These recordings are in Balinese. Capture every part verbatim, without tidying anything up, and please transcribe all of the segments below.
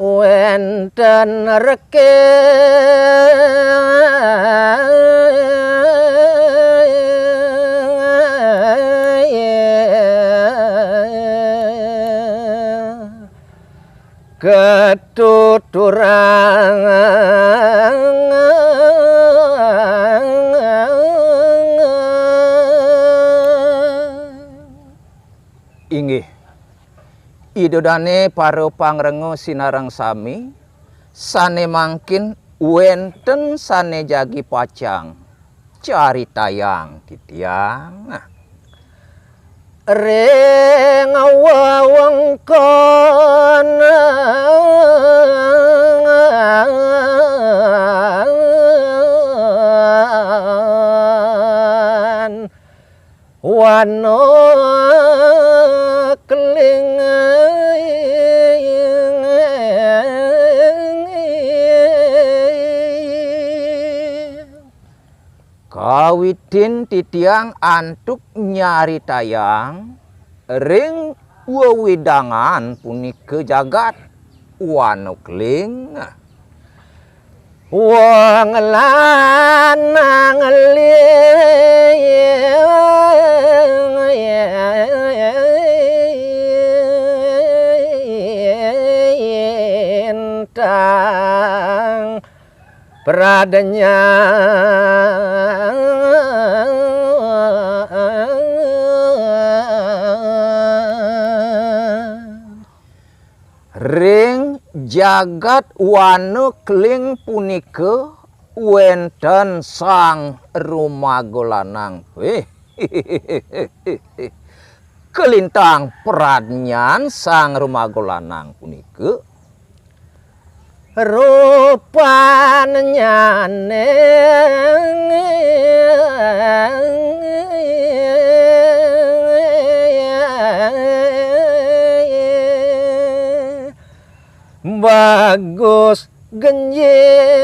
wénten reke ketuturang. Inggih. Ida dané para pangrenga sinareng sami, sané mangkin wénten sané jagi pacang caritayang titiang. Ring wewengkon Wanokling. Kawitin titiang antuk nyaritayang ring wewidangan punika jagat Wanokling. Wong lanang lintang pradnya. Ring jagat Wanokling punika wénten sang rumaga lanang. Wih. Kalintang pradnyan sang rumaga lanang punika. Rupannyane bagus genjing.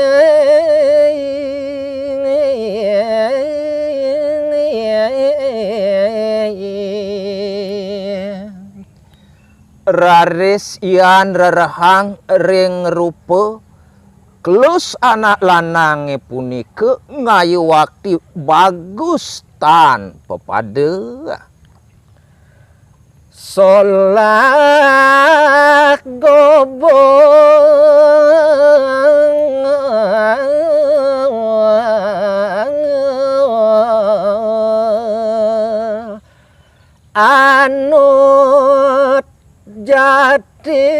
Raris yan rerehang ring rupa, klus anak lanange punika ngayuwakti bagus tan pepada. Solah gobong anut jati.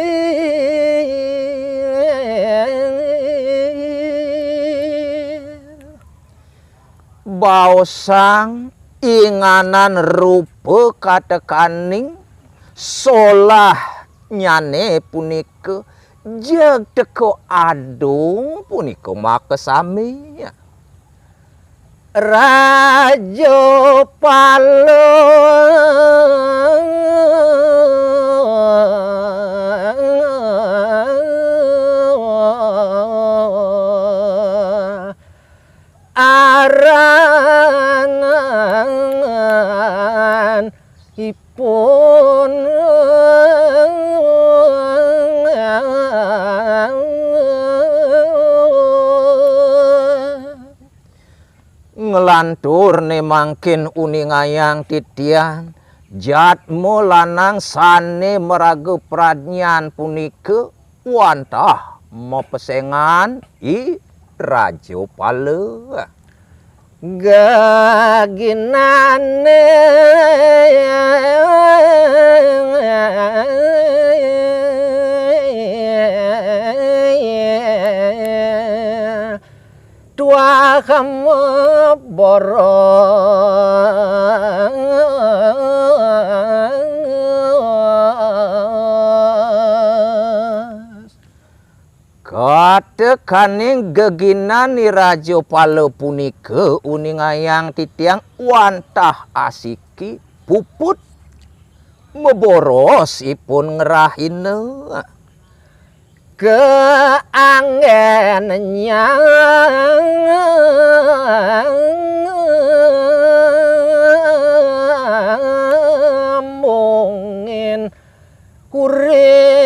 Baosang inganan rupa katekaning solahnyane punika jeg teka adung punika makasami. Raja Pala arangan ipun. Nglanturne mangkin uningayang titiang, jadma lanang sane maraga pradnyan punika wantah mapesengan I Rajapala. Geginane tuah boros. Katekaning geginan I Rajapala punika uningayang titiang wantah asiki puput maboros ipun ngrahina. Kaanggen nyambungin kuring.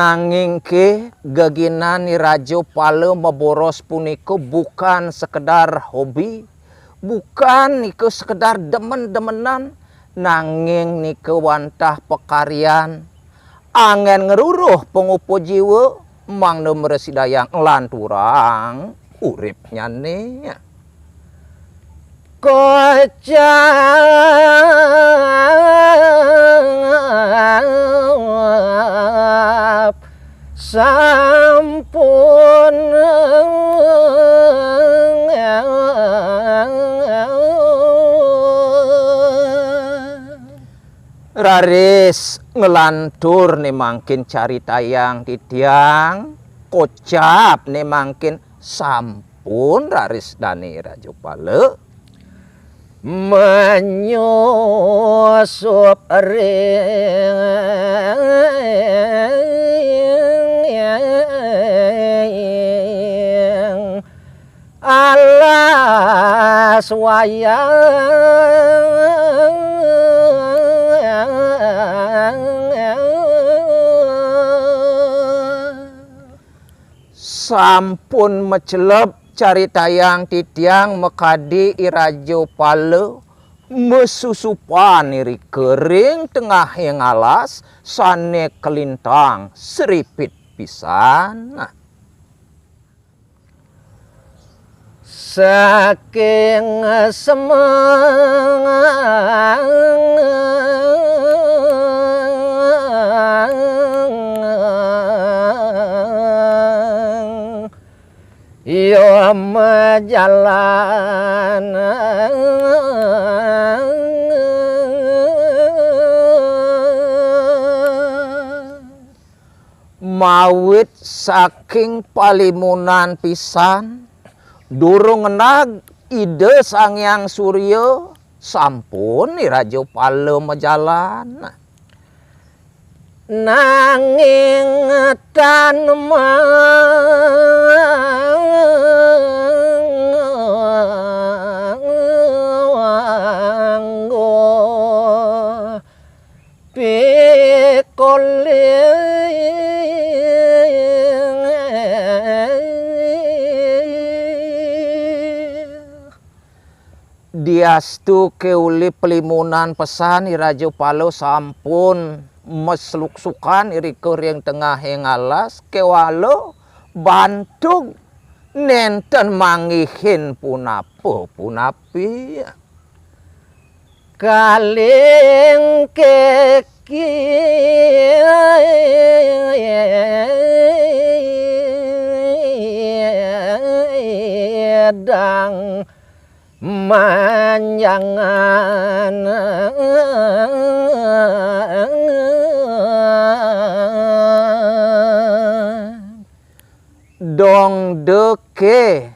Nanging ké geginan I Raja Pala maboros punika bukan sekedar hobi, bukan nika sekedar demen-demenan, nanging nika wantah pakaryan anggén ngruruh pangupa jiwa mangda mrasidayang nglanturang uripnyané. Kocap sampun raris nglantur né mangkin caritayang titiang, kocap né mangkin sampun raris dané Raja Pala. Menyusup ring alas wayang. Sampun macelep caritayang titiang makadi I Raja Pala masusupan irika ring tengahing alas sané kalintang sripit pisan. Saking semeng ia majalan. Mawit saking palimunan pisan, durung ngendag Ida Sang Hyang Surya, sampun I Raja Pala majalan. Nanging tan manggo pikolih. Diastu ké uli palimunan pesan I Raja Pala sampun masluksukan irika ring tengahing alas, kéwala bantug nénten manggihin punapa-punapi. Kaling kekidang manjangan. Dong deké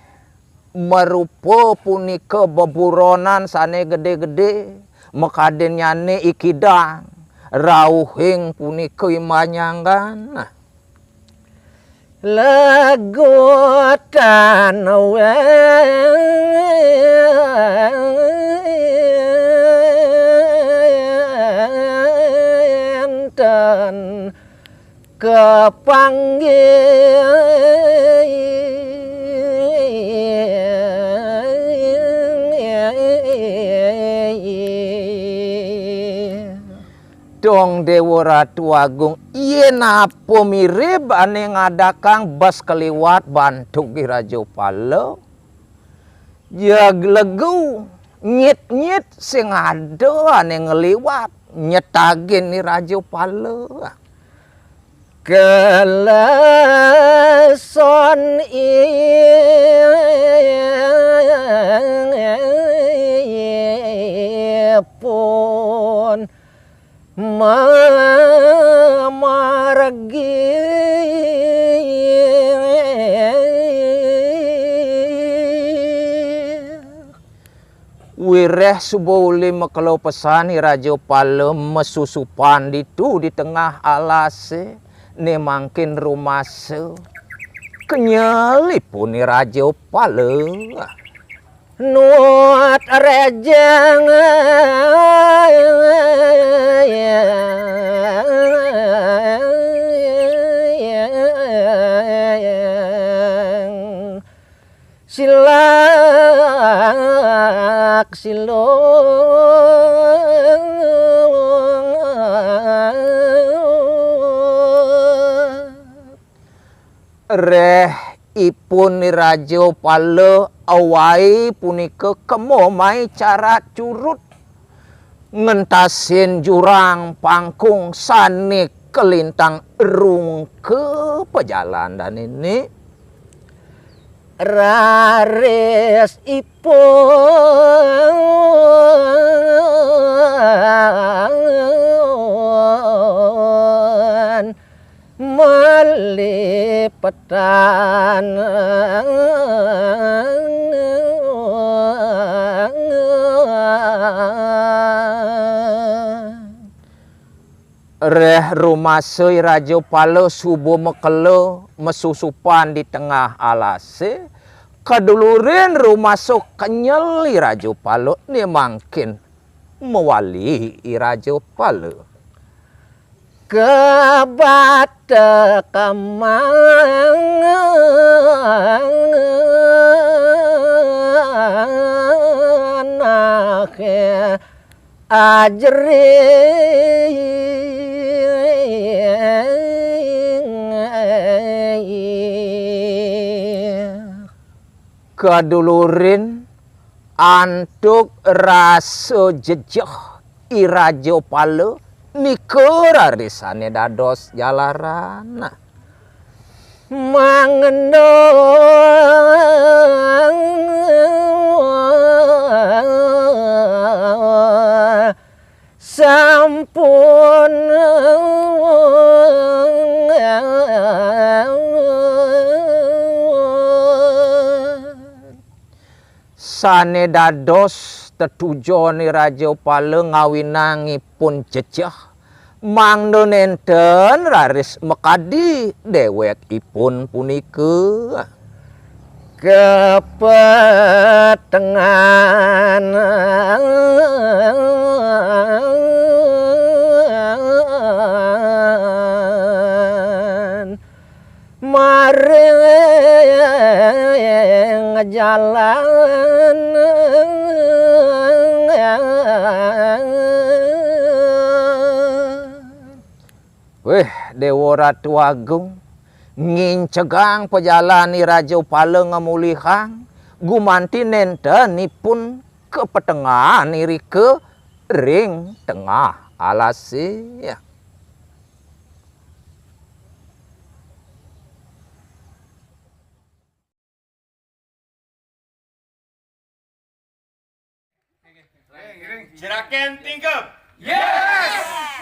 marupa punika beburonan sané gedé-gedé, makadinnyané i kidang, rauhing punika i manjangan. Legutan wénten kapanggih. Dong Déwa Ratu Agung, yén apa mirib ané ngadakang bas kaliwat bantug I Raja Pala, jeg legu, nyit-nyit sing ada ané ngliwat nyetagin I Raja Pala. Keleson ipun mamargi. Wiréh suba uli makelo pesan I Raja Pala masusupan ditu di tengah alasé, né mangkin rumasa. Kenyel ipun I Raja Pala. Nuat rejang. Silak silung. Reh ipun Ni Raja Pala awai punika kema mai carat curut ngentasin jurang pangkung sane kalintang rungka pajalan dane ni. Raris ipun malipetan. Reh rumasa I Raja Pala suba makelo masusupan di tengah alase, kadulurin rumasa kenyel I Raja Pala ne mangkin mawali I Raja Pala. Kabata kamang anahe ajri. Kadulurin antuk rasa jejeh I Raja Pala nika raris sane dados jalaran. Mangendo sampun sane dados tetujon I Raja Pala ngawinang ipun jejeh, mangda nenten raris makadi dewek ipun punika. Kapetengan. Maring jalan. Wih, Dewa Ratu Agung, ngincegang pajalan I Raja Pala ngamulihang, gumanti nenten ipun kapetengan irika ring tengah alase. Jeraken tingkep. Yes!